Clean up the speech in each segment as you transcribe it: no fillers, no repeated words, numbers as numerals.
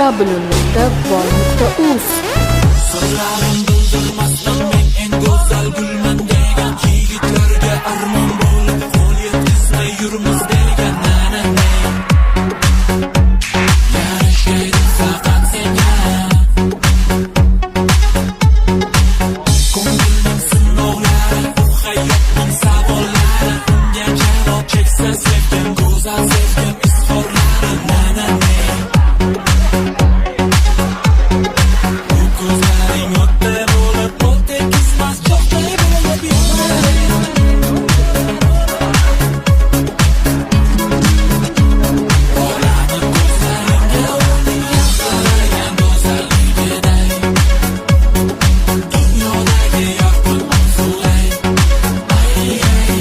3w.voy.uz. Sirlarim bildirmasdan men eng go'zal gulman degan yigitlarga armon bo'lib, qo'l yetkazmay yurmiz degan. Na na na, yarashaydi faqat senga. Ko'ngilning sinovlari, bu hayotning savollari, unga javob cheksiz sevgim, go'zal sevgim izhorlari. Na na na, bu ko'zlaring o'tday bo'lib, qo'l tekizmas cho'qday bo'lib yonar. Bog'lanib ko'zlaringga uning yaltiragan go'zalligiday, dunyodagi yorqin orzuday. Ay, ay.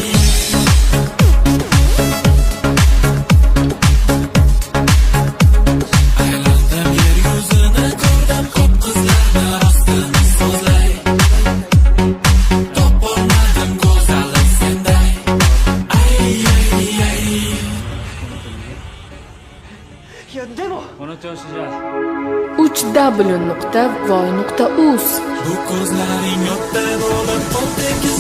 Aylandim yer yuzini, ko'rdim ko'p qizlarni, rostini so'zlay, topolmadim go'zallik senday. Ay, ay, ay. いやでもこの調子じゃ 3w.voy.uz. Bu ko'zlaring o'tday bo'lib qo'l tekizmas.